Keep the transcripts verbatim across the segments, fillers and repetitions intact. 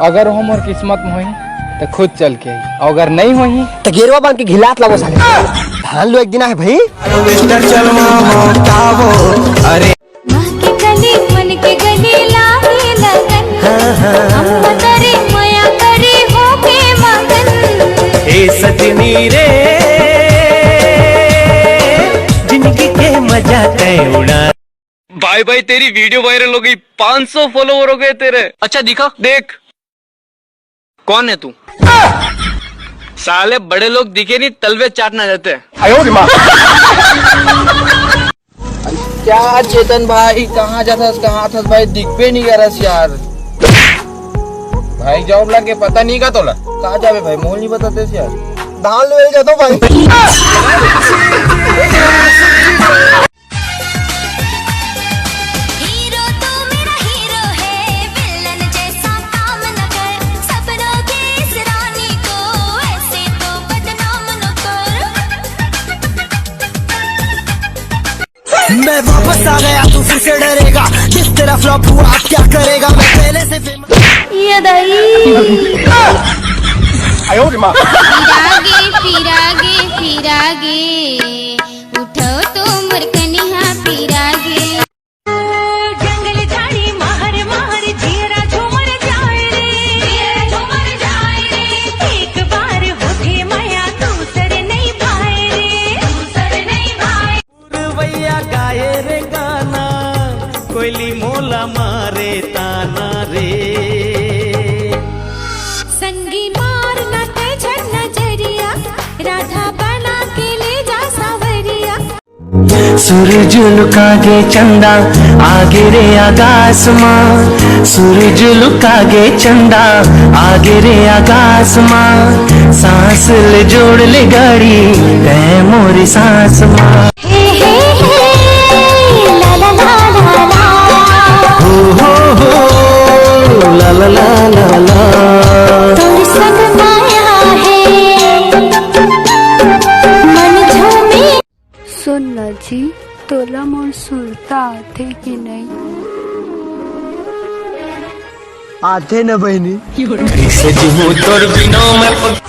अगर हो मोर किस्मत में होही, त खुद चल के आई, अउ अगर नहीं होही, त गेरवा बांध के घिलात लाबो साले। धान लो एक दिन आहे भाई। हार्वेस्टर चलवा मोटावो, अरे। महके कली मन के गली लागे लगन। हाँ, हाँ। अम्मा करे मया करे होके मगन। ए सजनी रे, जिंदगी के मजा तय उड़ा। भाई, भाई, तेरी वीडियो वायरल हो गई, पाँच सौ फॉलोवर हो गए तेरे। अच्छा, दिखा। देख, कौन है तू? साले, बड़े लोग दिखे नहीं, तलवे चाटना जाते हैं। आयो रे माँ। क्या चेतन भाई, कहाँ जाथस, कहाँ थस भाई, दिखबे नहीं करस यार। भाई, जॉब लग के पता नहीं का तोला? कहाँ जाबे भाई, मोल नहीं बताते यार। धान ले जाता भाई। हीरो तू मेरा हीरो है, विलन जैसा काम न कर, सपनों की इस रानी को ऐसे तो बदनाम न कर। मैं वापस आ गया, तू फिर से डरेगा, जिस तरह फ्लॉप हुआ, अब क्या करेगा, मैं पहले से फेमस। ये दाई। आयो रे माँ। पिरागे, पिरागे, पिरागे। उठो तो मोर कनिहा पिरागे। जंगल झाड़ी महर महर जियरा झूमर जाए रे, जियरा झूमर जाए रे। एक बार होथे मया दूसर नहीं भाए रे, दूसर नहीं भाए। पुरवैया गाए रे गाना, कोयली मोला मारे ताना रे। संगी मार ना ते झट नजरिया, राधा बना के ले जा सावरिया। सूरज लुका गे चंदा आगे रे आकाश मा, सूरज लुका गे चंदा आगे रे आकाश मा, सांस ले जोड़ ले गाड़ी तै मोरी सांस मा। हे, हे, हे, ला, ला, ला, ला, ला। हो, हो, हो, ला, ला, ला, ला, ला। तोर संग माया हे, मन झूमे। सुन ना जी, तोला मोर सुरता आथे कि नहीं? आथे न बहिनी। कैसे जीऊँ तोर बिना मैं पग-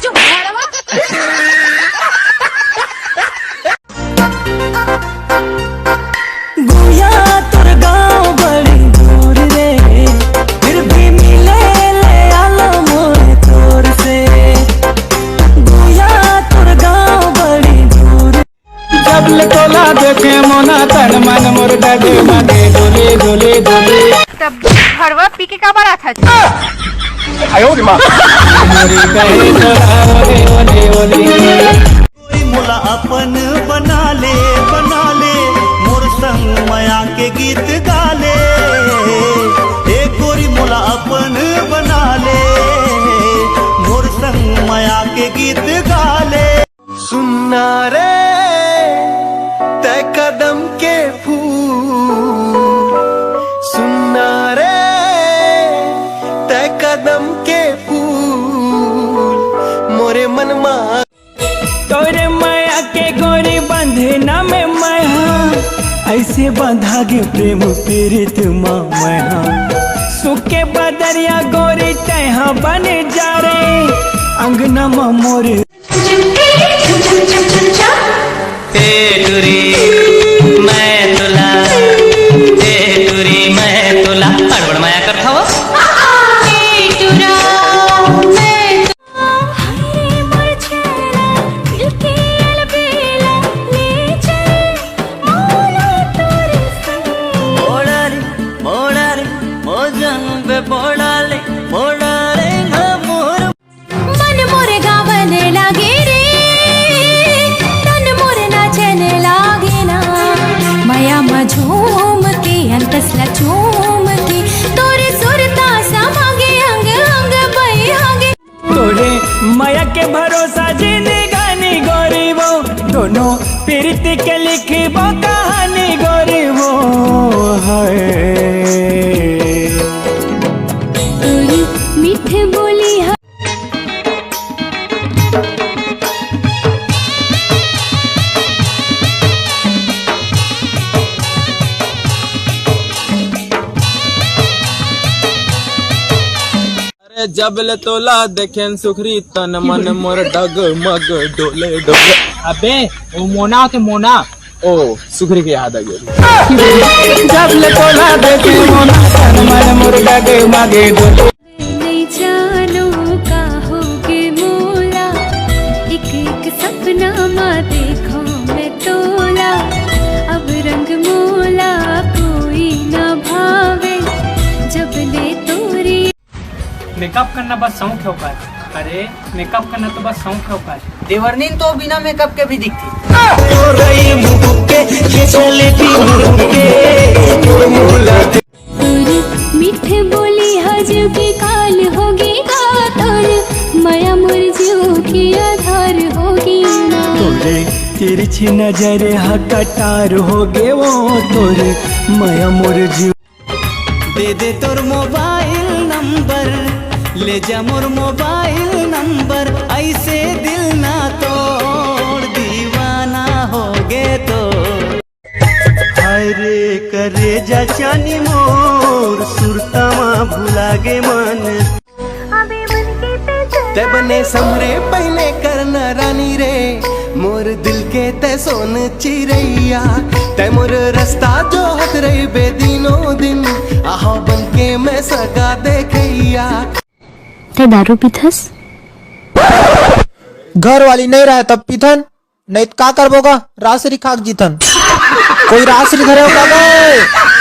गुया तोर गाँव बड़ी दूर रे, फिर भी मिले ले आलो मोर तोर से। गुया तोर गाँव बड़ी दूर। जब ले तोला देखे मोना तन मन मोर डगे मगे डोले डोले डोले। तब भड़वा पी के काबर आथा? आयो रे माँ। मोरी कहे तोला ओले ओले ओले। कोई मोला अपन बना ले, बना ले, मोर संग मया के गीत गा ले। ए गोरी मोला अपन बना ले, मोर संग मया के गीत गा ले। सुनना रे तै कदम के फूल, सुनना रे तै कदम के फूल, मोरे मन मा। तोरे मया के गोरी बंधना में मैं हा, ऐसे बंधा गे प्रेम पीरित मा मैं हा। सुख के बदरिया गोरी तै हा बन जा रे, अंगना मा मोरे। ए टुरी, मैं तोला, ए टुरी, मैं तोला, अड़बड़ मया करथव। ए टुरा, मैं तो- हाय रे मोर छेरा, दिल के अलबेला, ले चल मोला तोरे संग। मोड़ा रे, मोड़ा रे, मोजन पे मोड़ा ले, मोड़ा रे, हाँ मोर मन मोर गावन लागे रे, तन मोर नाचन लागे ना। मया म झूम के अंतस ला चूम के, तोर सुरता समागे अंग अंग बई हागे। तोरे मया के भरोसा जिंदगानी गोरी वो, दोनों प्रीति के लिखबो कहानी गोरी वो। हाय। तोरी मीठ बोली हा। जब ले तोला देखेन सुखरी, तन मन मोर डगमग डोले डोले। अबे, वो मोना होते, मोना। ओ, सुखरी के याद आ गया। जब ले तोला देखे मोना, तन मन मोर डगमग डोले। नहीं जानो का होगे मोला, एक एक सपना मा देखो मैं तोला। अब रंग मोला कोई ना भावे, जब ले तोरी। मेकअप करना बस शौक है ओकर। अरे, मेकअप करना तो बस शौक है ओकर। देवरनीन तो बिना मेकअप के भी दिखती। तोर मीठे बोली हा जीव के काल होगे गा, तोर मया मोर जीव के आधार होगे ना। तोरे तिरछी नजर हा कटार होगे वो, तोर मया मोर जीव। दे दे तोर मोबाइल नंबर, ले जा मोर मोबाइल नंबर, ऐसे दिल ना तोड़, दीवाना होगे तो। हाय रे करेजा चानी मोर, सुरता मा भुला गे मन। तै बने समरे पहिने करना रानी रे, मोर दिल के तै सोन चिरैया। तै मोर रास्ता जोहत रहिबे दिनों दिन, आहा बन के मैं सगा देखैया। तै दारू पीथस? घर वाली नहीं रहे तब पीथन, नहीं त का करबो गा? रासरी खाक जीथन। कोई रासरी धरे हो का बे?